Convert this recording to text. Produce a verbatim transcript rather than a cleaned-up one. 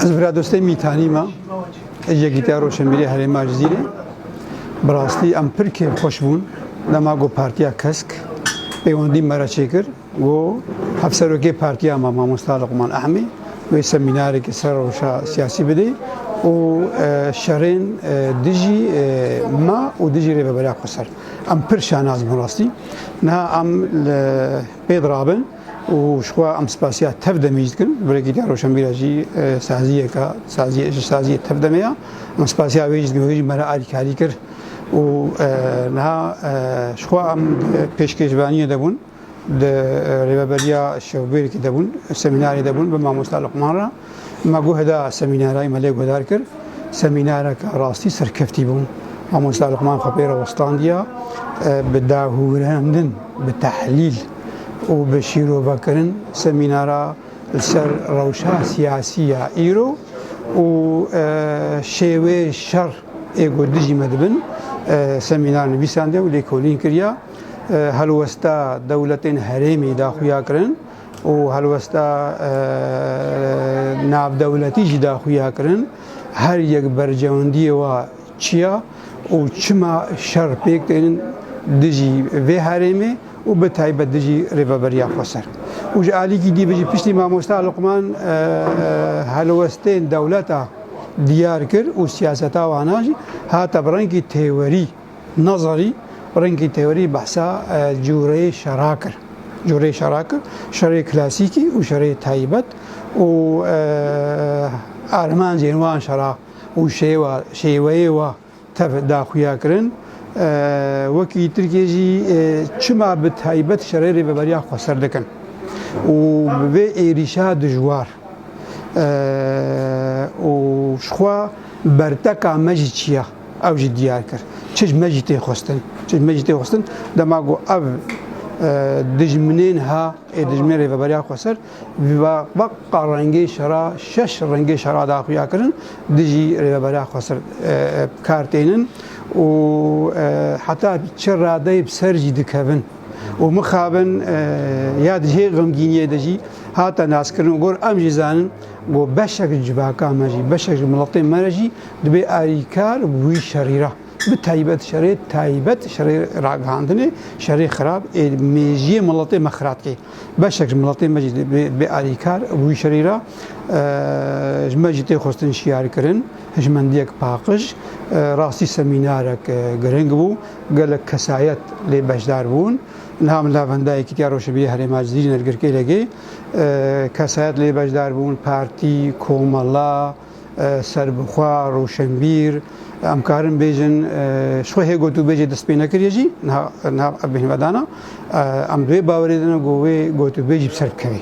Ez bira dostê Mîtanî me, ji Yekîtiya Roşenbîrê Herêma Cizîrê. Bi rastî em pir kêfxweş bûn dema ku Partiya Kesk pêwendî me re çêkir. Got, hevserokê partiya me, Mamosta Luqman Ehmê, wê semînarekê ser rewşa siyasî bidê û, e, şerên, e, dijî, e, me û dijî Rêveberiya Xweser. Em pir şanaz bûn rastî. Niha em li pê dirabin û ji xwe em spasiya tev demê jî dikin. Bi rêkî Roşenbîra jî, e, saziyeke, saziye, ji saziyê tev demê ya. Em spasiya wê jî dikin, wê jî me re alîkarî kir. Û, e, niha, e, ji xwe em di pêşkêşvaniyê de bûn. Di, e, rêveberiya şevbêrkê de bûn, semînarê de bûn bi Mamosta Luqman re. Me got heda semînarayê me lê guhdar kir. Semînareke rastî serkeftî bû. Mamosta Luqman xwe pê re westandiya, e, bi dahûrandin, bi tehlîl û bi şîrovekirin semînara li ser rewşa siyasî ya îro û, e, şêwê şer ê ku dijî me dibin, e, semînar nivîsandiya û lêkolîn kiriya. E, helwesta dewletên herêmî daxuya kirin û helwesta, e, navdewletî jî daxuya kirin. Her yek bercewendiyê wa çi ya û çima şer pêk tênin dijî vê herêmê û bi taybet dijî Rêveberiya Xweser. Û ji alîkî dî bijî piştî Mamosta Luqman, e, e, helwestên dewleta diyar kir û siyaseta wana jî hate bi rengî têwerî, nezerî, bi rengî têwerî behsa, e, cûreyê şera kir. Cûreyê şera kir, şerê klasîkî û şerê taybet û, e, armancên wan şera û şêwa-, şêweyê wa tev daxuya kirin. E, wekî Tirkiyê jî, e, çima bi taybet şerê Rêveberiya Xweser dikin û bi vê êrîşa dijwar, e, û ji xwe berteka me jî çi ye, ew jî diyar kir. Çi ji me jî tê xwestin, çi ji me jî tê xwestin, dema ku ev, e, dijminên ha ê dijminê Rêveberiya Xweser, va, va qa rengê şera, şeş rengê şera daxuya kirin, dijî Rêveberiya Xweser, e, e, bi kar tênin û, e, heta çi radeyê bi ser jî dikevin û mixabin, e, ya di cihê xemgîniyê de jî hate naskirin û gor em jî zanin ku beşek ji civaka me jî, beşek ji miletê me re jî dibê alîkar wî şerî re. Bi taybet şerê taybet, şerê ragihandinê, şerê xirab ê mêjiyê miletê me xirab dike. Beşek ji miletê me jî bê, bê alîkar wî şerî re, e, ji me jî tê xwestin şiyarkirin, hişmendiyek paqij, e, rastî semînarek, e, giring bû, gelek kesayet lê beşdar bûn. Niha min li hevendayekî tiya Roşenbîrê Herêma Cizîrê Nergirkê Legê, e, kesayet lê beşdar bûn, partî, komela, e, serbixwe, roşenbîr, em karin bêjin, e, ji xwe hê gotûbêjê dest pê nekiriye jî, niha, niha ev bêhne me dana, e, em di wê bawerê de ne ku wê gotûbêjî bi ser bikeve.